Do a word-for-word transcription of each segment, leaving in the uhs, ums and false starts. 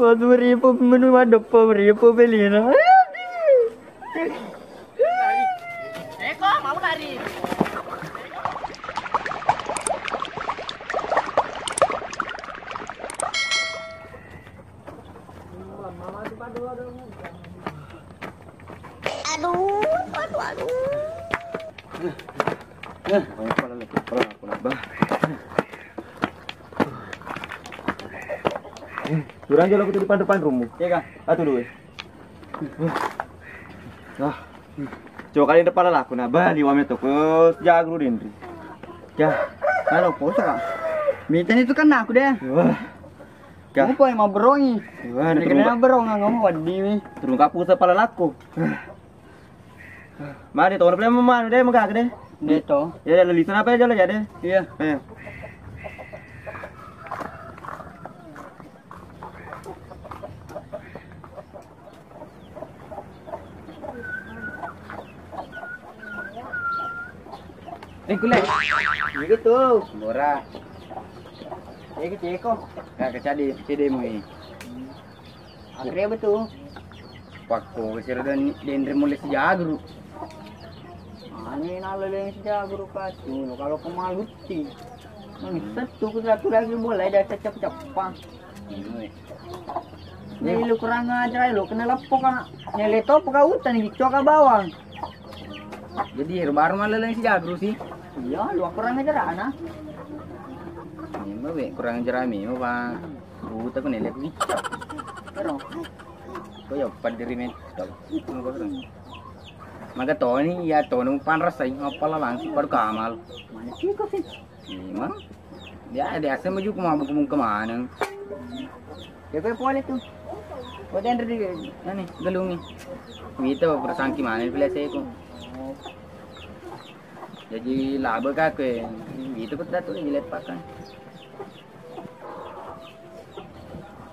Dua ribu menu madeppa, dua ribu belina. Eko, mau lari. Aduh, aduh, aduh. Eh, pala lagi, pala aku nambah. Durang jolo aku di depan-depan rummu. Iya, Kang. Atu dua. Ah. Coba kalian depan laku na bali wame toko jagru denri. Ya, halo poso, Kak. Mitani tu kan aku deh. Wah. Kah? Mupa yang mabrongi. Wah, ini kena berong ngomong wadi mi. Turun kapu sa pala laku. Mari to, pale manu deh, mega deh. Deh to. Ya, ya, lisa apa ya, jalan ya deh. Iya. Eh. Eh, kule. Iya tu. Bora. Iya, ceko. Kakak cadi, cedi mui. Akhirnya betul. Waktu kesira dan denre mulai sejagru. Ane nalo leng sejagru katu. Kalau kemaluti. Mangsa tu ku satu lagi bola ada cecap-cepa. Jadi lu kurang ajar lo kena lepo ka. Nele to ka utan gitu ka bawang. Jadi baru malah lagi si jagru sih. Iya, lu kurang ajar ana. Memang be kurang ajar memang, Pak. Utak nele ku gitu. Terus. Ko ya padiri men. Maga toni ya toni panrasai apala langsung pada kamal. Mana sih kok sih? Memang. Ya, biasa maju ku mabuk mung kemana. Ya, gue boleh tuh. Kau jangan di mana galungi. Itu persangki mana pilihan saya ku. Jadi laba ka kue. Itu kau tak tuh dilepakan.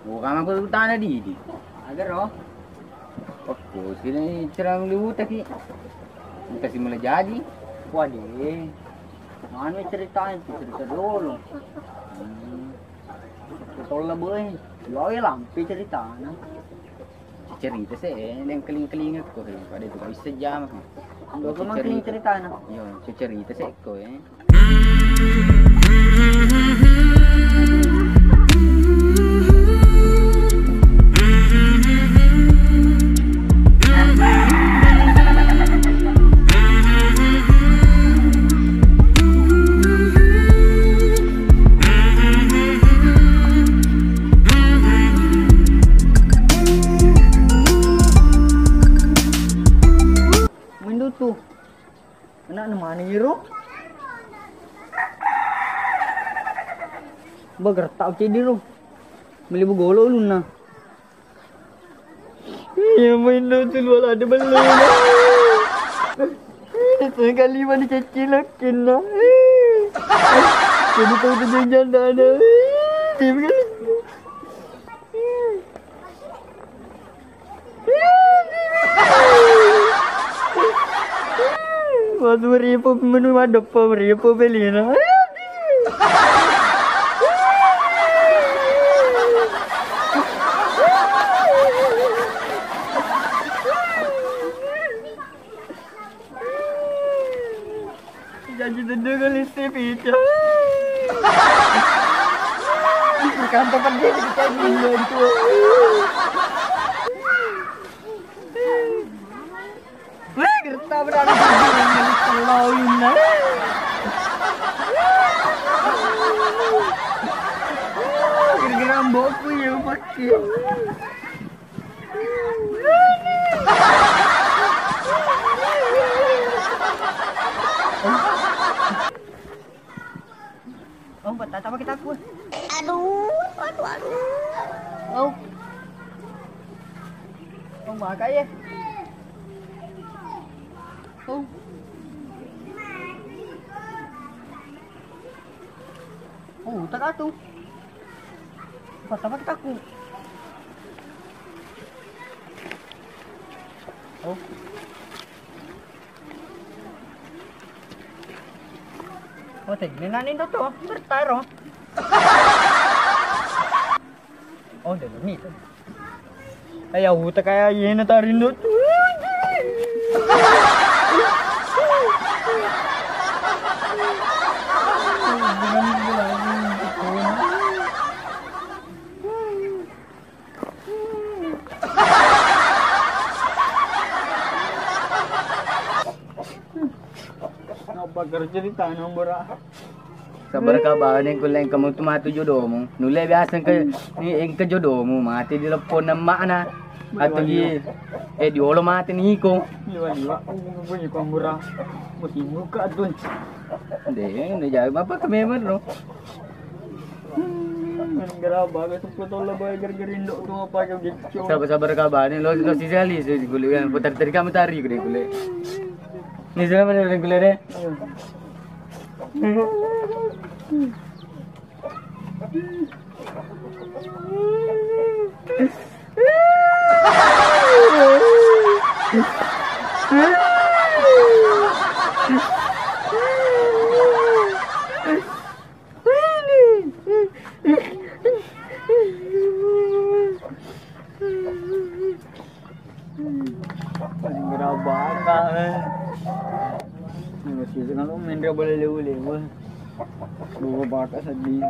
Bukan aku tana di di. Agar roh. Aku sini cerang liwuta ki. Kita si mulai jadi. Wah deh. Mana ceritanya? Cerita dulu. Hmm. Tolla boy. Lo ya lampi ceritana. Cerita sih, eh, yang keling-keling aku, eh, pada itu bisa jam. Lo kemang keling ceritana. Yo, cerita sih kok, eh. Mendutu. Anakna mani iro. Bager tau ceddi ro. Meli bugolo ulunna. Iya main lo tu luar ada belum. Sekali mana cecil lakin na. Jadi tahu tu jangan ada. Dia bilang. Waduh, ribu menu madeppa, ribu belina. Janji dendeng kali si Pica. Kantor pedih kita dulu itu. Weh, gerta berani. Tolongin lah. Gara-gara mbokku ya pakai. Oh, buat tata pakai taku. Aduh, aduh, aduh. Oh. Oh, maka ya. Oh. Oh, tak atu. Buat apa kita ku? Oh. Oh, teng, nena nindo to, bertaro. Oh, udah ini tuh. Aya uta kaya yena tarindo. Apa kerja di tanah, Bora? Sabar ka bawang, kulle engka mutu matu jodomu. Nulle biasa engka, engka jodomu mati di lepponna emma'na. Atau di, eh, diolo mati niko. Liwa-liwa, bunyi kambura. Musim buka tuh. Deh, ini jauh apa ke memang no. Gara-gara baga sepuluh tahun lah baga gara-gara indok tuh apa yang gitu. Sabar-sabar ka bawang, lo, lo si Sali, si kulle kan putar tadi kamu tari kulle kulle. Ini sama dengan kulle deh. Paling gerabaka, eh. Ini masih tengah lu main dia boleh lewu-lewu. Dua baka sedih.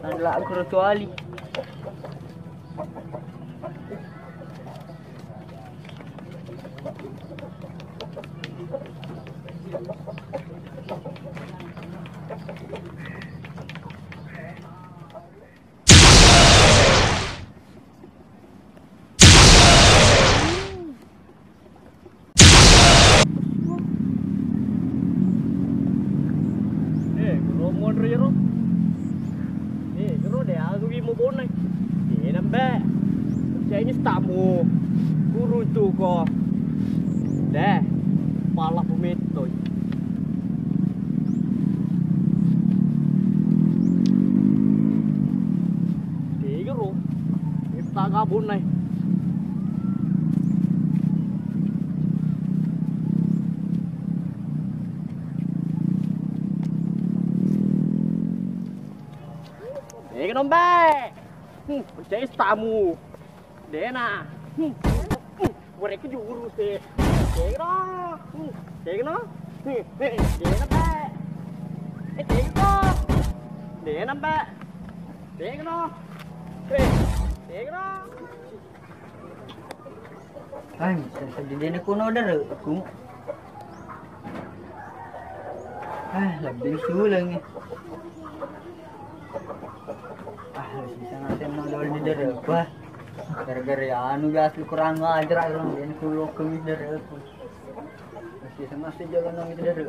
Adalah aku rituali. Eh, guru monro iyaro. Eh, guru de, aku bi mo bonai. Eh, nambe. Saya ini tamu. Guru itu ko. Deh, pala pemetoi. Tiga ro. Kita gabung nai. Tiga nombe. Hmm, percaya tamu. Dena. Hmm. Hmm. Mereka jurus deh. Dena. Hmm. Dena. Hmm. Dena, Mbak. Eh, dena. Dena, Mbak. Dena. Eh, dena. Ai, seddi dena kuno dere, aku. Ah, lebbi suleng. Ah, sisa ngaten no dol di dere apa? Gara-gara ya anu ya asli kurang ajar orang dena kulo kemi dere apa. Sisa masih jalan nang itu dere.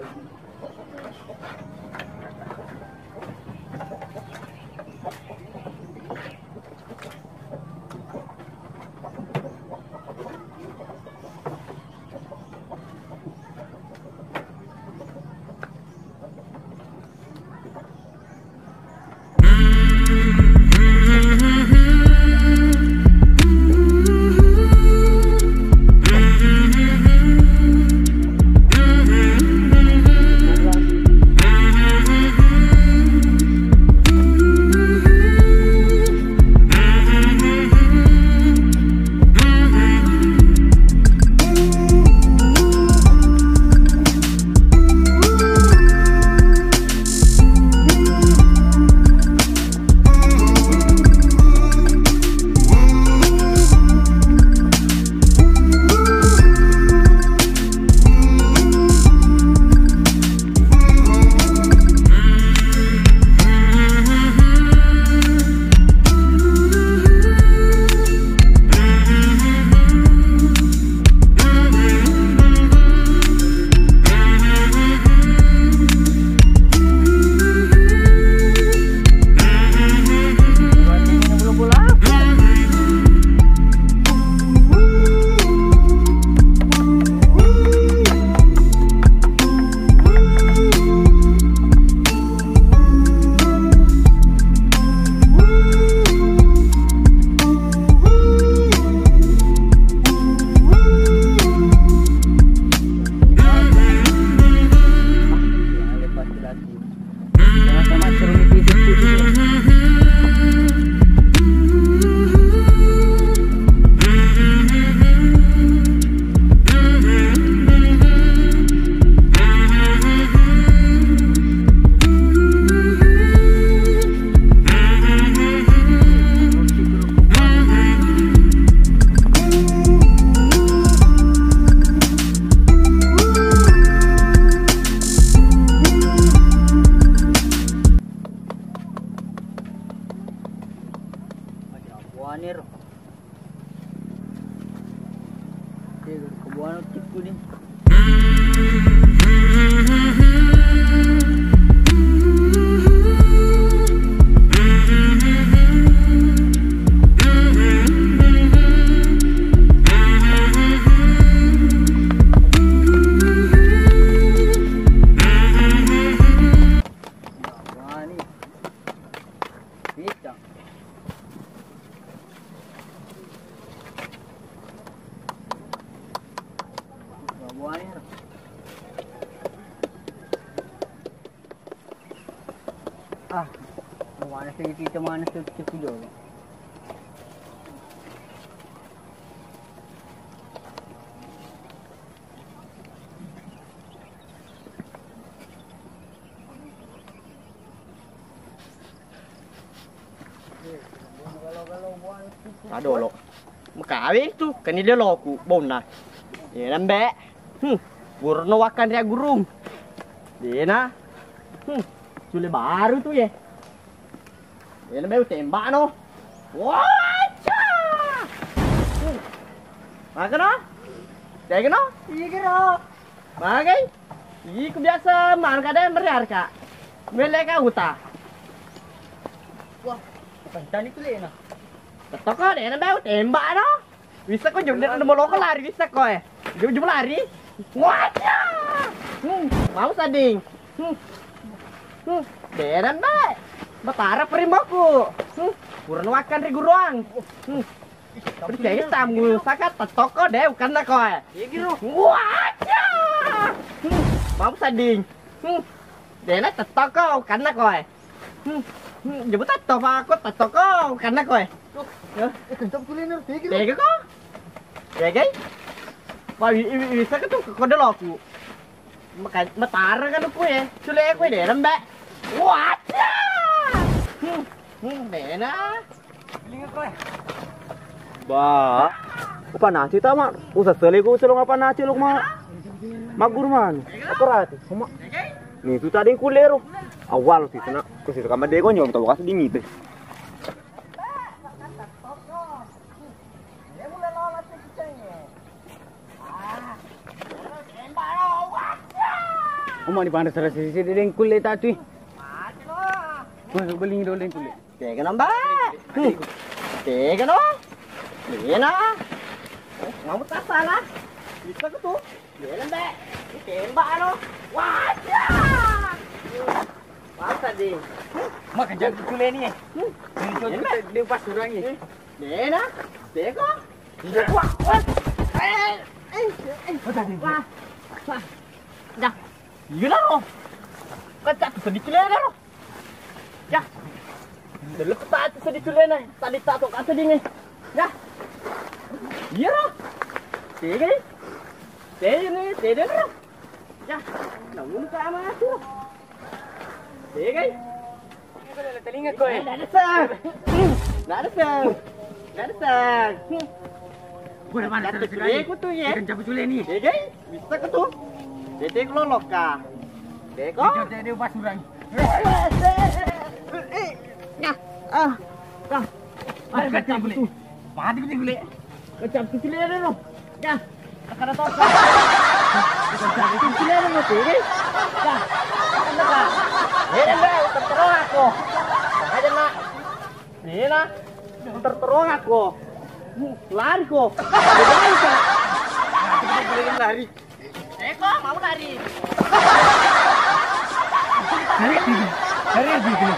Kebuana tikku ni. Wani. Picang. Buah-buahan. Ah, mana sih kita, mana sih kita dulu. Adolo. Makawe tu, kan dia loku, bonna. Ye nambe. Hmm. Gurno wakan ria gurung. Dena. Hmm. Sule baru tu ye. Ye nambe tembak no. Waca. Hmm. Makan no? Tega no? Iya kira. Magai? Iku biasa man kada meriar ka. Mele ka uta. Wah, kencang itu lena. Tetoko dena bau tembak no. Bisa ko jom dia mau loko lari bisa ko eh. Jom jom lari. Waca. Hmm, mau sading. Hmm. Hmm, dena bae. Batara perimaku. Hmm, kurang wakan ri guruang. Hmm. Percaya tamu sakat tetoko deh, bukan na koe. Iya, Giro. Waca. Hmm, mau sading. Hmm. Dena tetoko, bukan na koe. Hmm. Hmm, jebut tetoko, aku tetoko, bukan na koe. Tuh. Ya. Eh, kencang tuh, Liner. Tega, Giro. Tega ko? Tega, eh? Wah, wi-, wi-, bisa ke tuh, kode loku. Maka, matara kan aku ya. Cule aku deh, lembek. Waca. Hmm. Hmm, dena. Ba, upanasi ta, Mak? Usah sele ku celong apa nasi lo, Mak? Magur man. Apa rati? Mak. Ni tu tadi kulero. Awal sih sana. Ku sih kamar dego nyom tau kasih dingin teh. Uma di panas terus sisi deng kulit tadi. Wah, beli dulu deng kulit. Tega nambah. Hmm. Tega no? Iya na. Eh, kamu tak salah. Bisa ke tuh? Iya nambah. Ini tembak no. Wah, ya. Masa deh. Makan jago cule ni eh. Hmm. Ini cule dia pas orang ni. Iya na. Tega. Iya. Wah, wah. Eh, eh, eh. Wah. Wah. Dah. Iya dah, Ro. Kan tak sedikit lah, Ro. Ya. Dulu tak sedikit lah, tadi tak tok kasih dingin. Ya. Iya, Ro. Tega ni. Tega ni, tega, Ro. Ya. Namun tak sama aku. Tega ni. Telinga ko eh. Nada sang. Nada sang. Nada sang. Gua mana terus lagi? Aku tuh ya. Ikan cabut cule ni. Tega ni. Bisa ke tuh? Dede loloka. Deko? Dia, dia, dia pas orang. Eh, nah, ah, nah. Mati kecil bule. Mati kecil bule. Kecap kecil ada no. Ya. Kada toka. Kecap kecil ada no, tiri. Ya. Ada ka? Ini enggak, terterang aku. Aja nak. Ini nak. Terterang aku. Lari ko. Lari ka. Lari. Eko, mau lari. Lari, lari, lari, lari. Lari, lari, lari.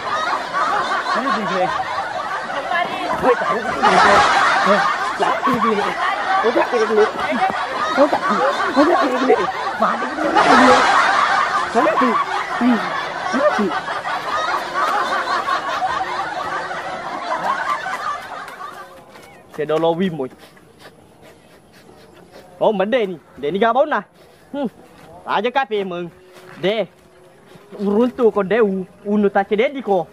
Mau lari. Woi, tahu. Lari, lari. Udah, lari, lari. Udah, udah, lari, lari. Mati, lari, lari. Lari, lari. Lari. Sedolo wimoi. Oh, mede ni. De ni gabona. Hmm. Aja ka pemeng. De. Uruntu ko de u-, unu tace dedi ko.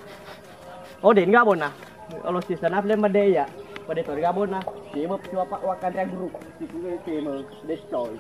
Oh, de ni gabona. Olo si sanap le mede ya. Pade to gabona. Pemeng cua pak wakan yang guru. Siku pemeng. De coy.